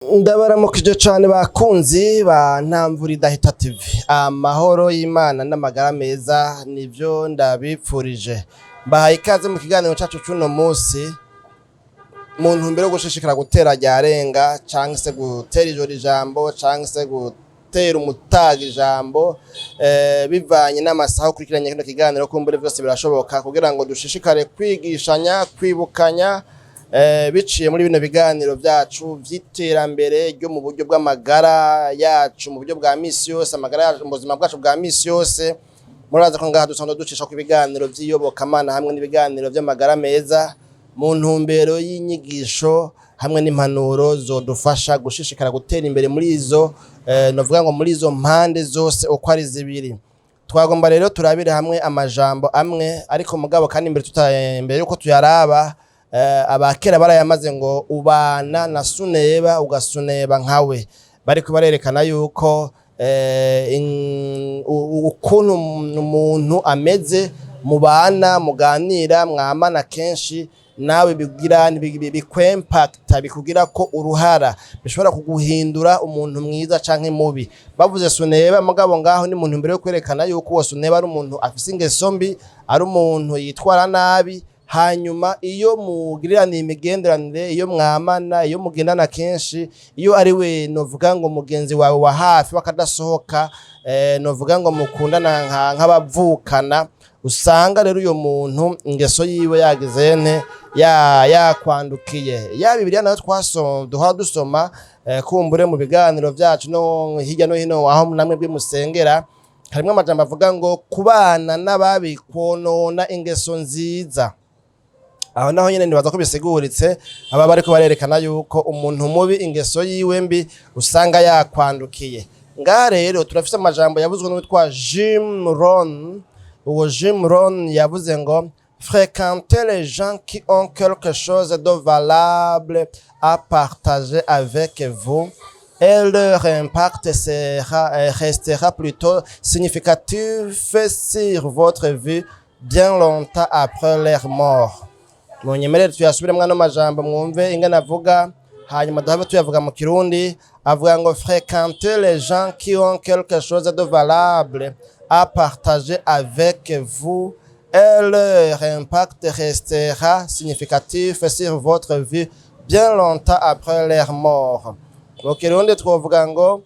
Ndabaramukije cane, bakunzi ba Ntamvura Idahita TV. Amahoro y'Imana n'amagara meza nivyo ndabipfurije. Mbahaye ikaze mu kiganiro cacu c'uno musi, mu ntumbero yo gushishikara gutera ryarenga, canke se gutera ijoro ijambo, canke se gutera umutaga ijambo, bivanye n'amasaha ukurikiranye kino kiganiro. Kumbure vyose birashoboka, kugira ngo dushishikare kwigishanya, kwibukanya, biciye muri bino biganiro vyacu vy'iterambere ryo mu buryo bw'amagara yacu, mu buryo bwa misi yose, amagara yacu mu buzima bwacu bwa misi yose. Muraza ko ngaha dusanzwe ducisha ku ibiganiro vy'iyobokamana hamwe n'ibiganiro vy'amagara meza, mu ntumbero y'inyigisho hamwe n'impanuro zodufasha gushishikara gutera imbere muri izo, novuga ngo muri izo mpande zose uko ari zibiri. Twagomba rero turabire hamwe amajambo amwe, ariko mugabo kandi imbere tuta imbere yuko tuyaraba, abakera barayamaze ngo ubana na suneba ugasuneba nkawe. Bariko barerekana yuko ukuntu umuntu ameze mubana, muganira, mwamana kenshi, nawe bigira bikwempakta, bikugira ko uruhara, bishobora kuguhindura umuntu mwiza canke mubi. Bavuze suneba, mugabo ngaho ni muntu mbere yo kwerekana yuko uwo suneba ari umuntu afise ingeso mbi, ari umuntu yitwara nabi. Hanyuma iyo mugiriraniye imigenderanire, iyo mwamana, iyo mugendana kenshi, iyo ari we, novuga ngo mugenzi wawe wa hafi wakadasohoka, novuga ngo mukundana nk'abavukana, usanga rero uyo muntu ingeso yiwe yagize nte, ya yakwandukiye. Ya Bibiliya nayo twasoma, duhora dusoma, kumbure mu biganiro vyacu no hirya no hino aho namwe bwe musengera, harimwo amajambo avuga ngo kubana n'ababi kwonona ingeso nziza. Aho naho nyene nibaza ko bisiguritse, aba bariko barerekana yuko umuntu mubi ingeso yiwe mbi usanga yakwandukiye. Ngaha rero turafise amajambo yavuzwe n'uwitwa Jim Rohn. Uwo Jim Rohn yavuze ngo: "Fréquentez les gens qui ont quelque chose de valable à partager avec vous et leur impact restera plutôt significatif sur votre vie bien longtemps après leur mort." Munyemerere tuyasubiremwo ano majambo, mwumve ingene avuga, hanyuma duhabe tuyavuga mu Kirundi. Avuga ngo: "Fréquentez les gens qui ont quelque chose de valable à partager avec vous et leur impact restera significatif sur votre vie bien longtemps après leur mort." Mu Kirundi twovuga ngo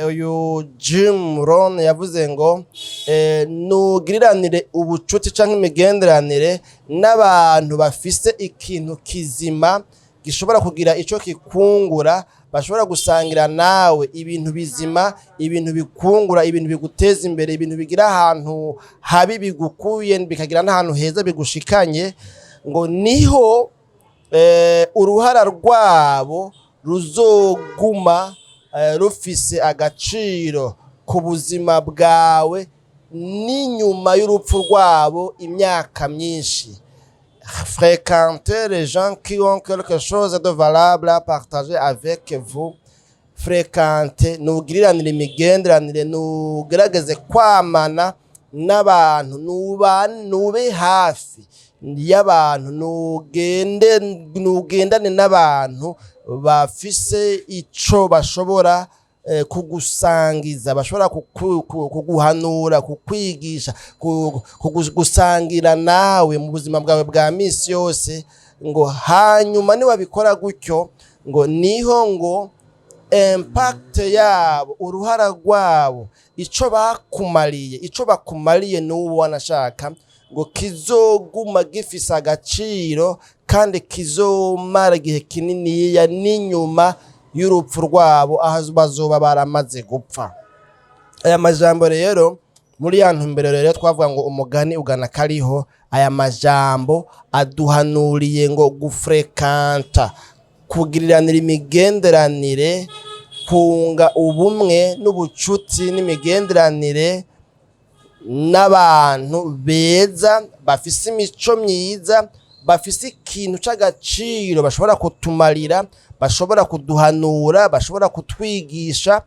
uyu Jim Rohn yavuze ngo nugiriranire ubucuti canke imigenderanire n'abantu bafise ikintu kizima gishobora kugira ico kikungura, bashobora gusangira nawe ibintu bizima, ibintu bikungura, ibintu biguteza imbere, ibintu bigira ahantu habi bigukuye, bikagira n'ahantu heza bigushikanye, ngo niho uruhara rwabo ruzoguma rufise agaciro ku buzima bwawe n'inyuma y'urupfu rwabo imyaka myinshi. Fréquentez les gens qui ont quelque chose de valable à partager avec vous. Fréquentez, nugiriranire imigenderanire, nugerageze kwamana n'abantu, nube hafi y'abantu, nugende, nugendane n'abantu bafise ico bashobora kugusangiza, bashobora kuguhanura, kukwigisha, gusangira nawe mu buzima bwawe bwa misi yose. Ngo hanyuma niwabikora gutyo, ngo niho ngo impact yabo, uruhara rwabo, ico bakumariye, ico bakumariye n'ubu wanashaka, ngo kizoguma gifise agaciro kandi kizomara igihe kininiya n'inyuma y'urupfu rwabo, aho bazoba baramaze gupfa. Aya majambo rero, muri ya ntumbero rero twavuga ngo umugani ugana kariho, aya majambo aduhanuriye ngo gufrekanta, kugiriranira imigenderanire, kunga ubumwe n'ubucuti n'imigenderanire n'abantu beza, bafise imico myiza, bafise ikintu c'agaciro bashobora kutumarira, bashobora kuduhanura, bashobora kutwigisha,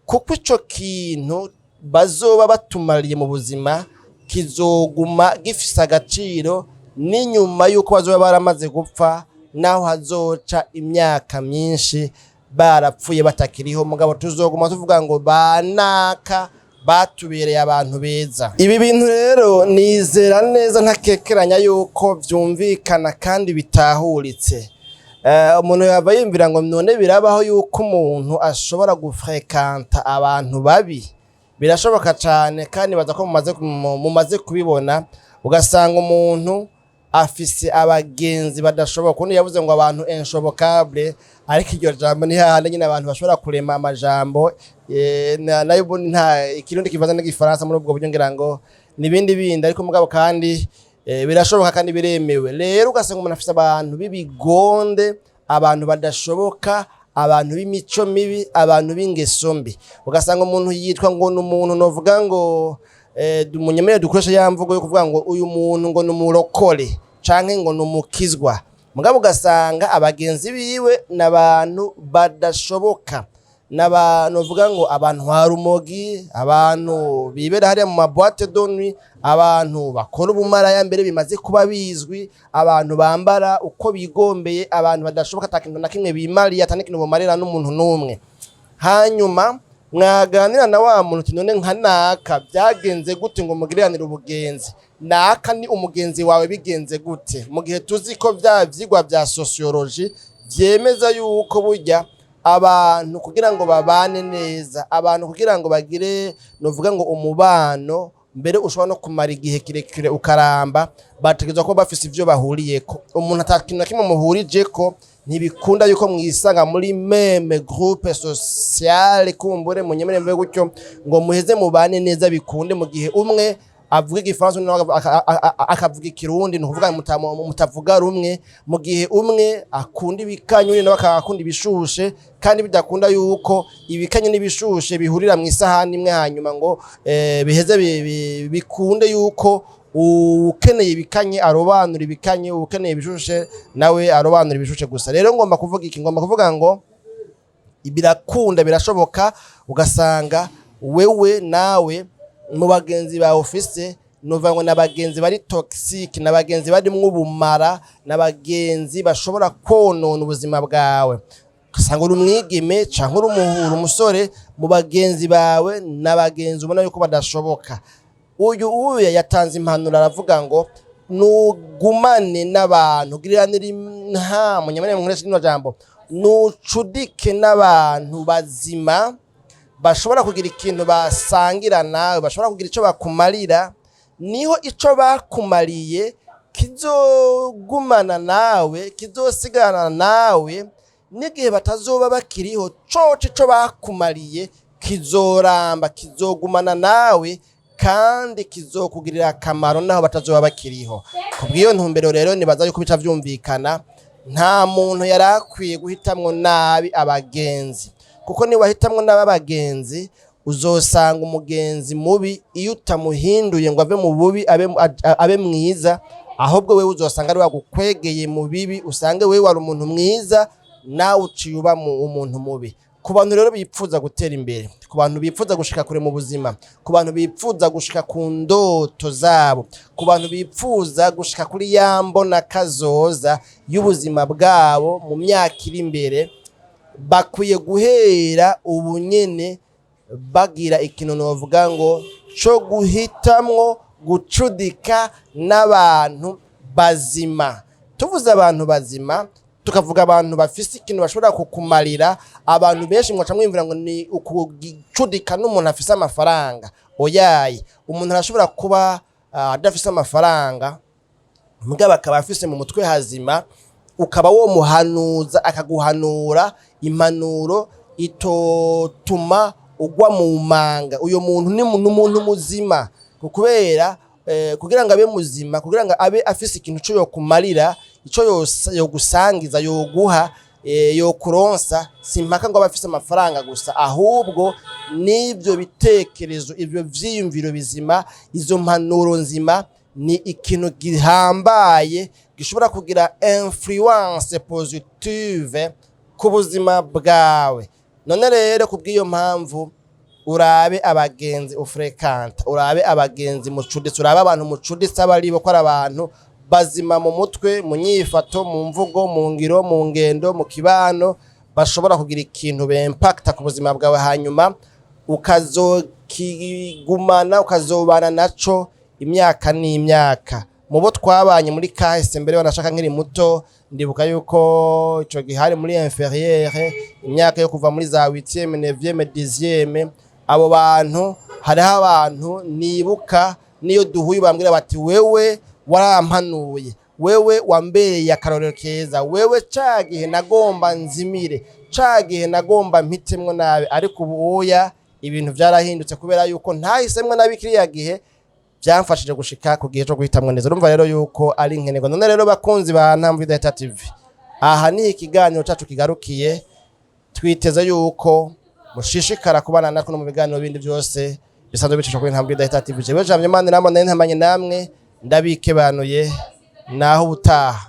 kuko ico kintu bazoba batumariye mu buzima kizoguma gifise agaciro n'inyuma y'uko bazoba baramaze gupfa, naho hazoca imyaka myinshi. Barapfuye, batakiriho, mugabo tuzoguma tuvuga ngo banaka batubereye abantu beza. Ibi bintu rero nizera neza ntakekeranya yuko vyumvikana kandi bitahuritse. Umuntu yava yumvira ngo none birabaho yuko umuntu ashobora gufrekanta abantu babi? Birashoboka cane, kandi baza ko mumaze kubibona, ugasanga umuntu afise abagenzi badashoboka. Undi yavuze ngo abantu inshobokables, ariko iryo jambo ni hahandi nyine abantu bashobora kurema amajambo, nayo ubundi nta Ikirundi kivanze n'Igifaransa muri ubwo buryo, ngira ngo nibindi bindi. Ariko mugabo kandi birashoboka kandi biremewe. Rero ugasanga umuntu afise abantu b'ibigonde, abantu badashoboka, abantu b'imico mibi, abantu b'ingeso mbi. Ugasanga umuntu yitwa ngo ni umuntu, novuga ngo munyemerere dukoresha ya mvugo yo kuvuga ngo uyu muntu ngo ni umurokore canke ngo ni umukizwa, mugabo ugasanga abagenzi biwe n'abantu badashoboka, n'abantu uvuga ngo abantu harumogi, abantu bibera hariya mu ma boîtes de nuit, abantu bakora ubumaraya mbere bimaze kuba bizwi, abantu bambara uko bigombeye, abantu badashoboka, ata kintu na kimwe bimariye, ata n'ikintu bumarira n'umuntu n'umwe. Hanyuma mwaganira na wa muntu uti: "None nka naka byagenze gute ngo mugiranire ubugenzi? Naka ni umugenzi wawe bigenze gute?" Mu gihe tuzi ko vya vyigwa vya sociologie vyemeza yuko burya abantu kugira ngo babane neza, abantu kugira ngo bagire, novuga ngo umubano mbere ushobora no kumara igihe kirekire ukaramba, bategerezwa kuba bafise ivyo bahuriyeko. Umuntu ata kintu na kimwe muhurijeko, ntibikunda yuko mwisanga muri même groupe sociale, kumbure munyemere mve gutyo, ngo muheze mubane neza bikunde. Mu gihe umwe avuga Igifaransa, undi nawe akavuga Ikirundi, ni ukuvuga mutavuga rumwe. Mu gihe umwe akunda ibikanye, undi nawe akakunda ibishushe, kandi bidakunda yuko ibikanye n'ibishushe bihurira mu isahani imwe, hanyuma ngo biheze bikunde yuko ukeneye ibikanye arobanura ibikanye, ukeneye ibishushe nawe arobanura ibishushe gusa. Rero ngomba kuvuga iki? Ngomba kuvuga ngo birakunda, birashoboka, ugasanga wewe nawe mu bagenzi bawe ufise, nuvuga ngo n'abagenzi bari toxique, n'abagenzi barimwo ubumara, n'abagenzi bashobora konona ubuzima bwawe. Ugasanga uri umwigeme canke uri umuhura umusore, mu bagenzi bawe n'abagenzi ubona yuko badashoboka. Uyu uya yatanze impanuro, aravuga ngo nugumane n'abantu, giriranira nta munyamene nkoresha rino jambo, nucudike n'abantu bazima bashobora kugira ikintu basangira nawe, bashobora kugira ico bakumarira. Niho ico bakumariye kizogumana nawe, kizosigarana nawe n'igihe batazoba bakiriho. Coco ico bakumariye kizoramba, kizogumana nawe kandi kizokugirira akamaro naho batazoba bakiriho. Kubw'iyo ntumbero rero nibaza yuko bica vyumvikana, nta muntu yari akwiye guhitamwo nabi abagenzi, kuko niwahitamwo nabi abagenzi, uzosanga umugenzi mubi iyo utamuhinduye ngo ave mu bubi abe mwiza, ahubwo wewe uzosanga ari wagukwegeye mu bibi, usange wewe wari umuntu mwiza, nawe uciye uba umuntu mubi. Ku bantu rero bipfuza gutera imbere, ku bantu bipfuza gushika kure mu buzima, ku bantu bipfuza gushika ku ndoto zabo, ku bantu bipfuza gushika kuri ya mbona kazoza y'ubuzima bwabo mu myaka iri imbere, bakwiye guhera ubu nyene bagira ikintu novuga ngo co guhitamwo gucudika n'abantu bazima. Tuvuze abantu bazima, tukavuga abantu bafise ikintu bashobora kukumarira. Abantu benshi mwaca mwiyumvira ngo ni ukucudika n'umuntu afise amafaranga. Oyaye, umuntu arashobora kuba adafise amafaranga, mugabo akaba afise mu mutwe hazima, ukaba womuhanuza akaguhanura impanuro itotuma ugwa mu manga. Uyo muntu ni umuntu muzima, kubera kugira ngo abe muzima, kugira ngo abe afise ikintu co yokumarira, ico yogusangiza, yoguha, yokuronsa, si impaka ngo abe afise amafaranga gusa, ahubwo n'ivyo bitekerezo, ivyo vyiyumviro bizima, izo mpanuro nzima ni ikintu gihambaye gishobora kugira influence positive ku buzima bwawe. None rero kubw'iyo mpamvu, urabe abagenzi ufrekanta, urabe abagenzi mucuditse, urabe abantu mucuditse abo aribo, ko ari abantu bazima mu mutwe, mu nyifato, mu mvugo, mu ngiro, mu ngendo, mu kibano, Bashobora kugira ikintu bempacta ku buzima bwawe, hanyuma ukazokigumana, ukazobana naco imyaka n'imyaka. Mu bo twabanye muri kahise mbere, wanashaka nkiri muto, ndibuka yuko ico gihe hari muri inférieure, imyaka yo kuva muri za 8e, 9e, 10e. Abo bantu, hariho abantu nibuka niyo duhuye bambwira bati: "Wewe warampanuye, wewe wambereye akarorero keza, wewe ca gihe nagomba nzimire, ca gihe nagomba mpitemwo nabi, ariko ubu oya, ibintu vyarahindutse kubera yuko ntahisemwo nabi kiriya gihe, byamfashije gushika ku gihe cyo guhitamwo neza." Urumva rero yuko ari nkenerwa. None rero, bakunzi ba Ntambwe Idahita TV, aha ni ikiganiro cacu kigarukiye. Twiteze yuko mushishikara kubana natwe no mu biganiro bindi byose bisanzwe bicishwa kuri Ntambwe Idahita TV. Jewe Jamye Imana inama nari ntamanye namwe, ndabikebanuye, naho ubutaha.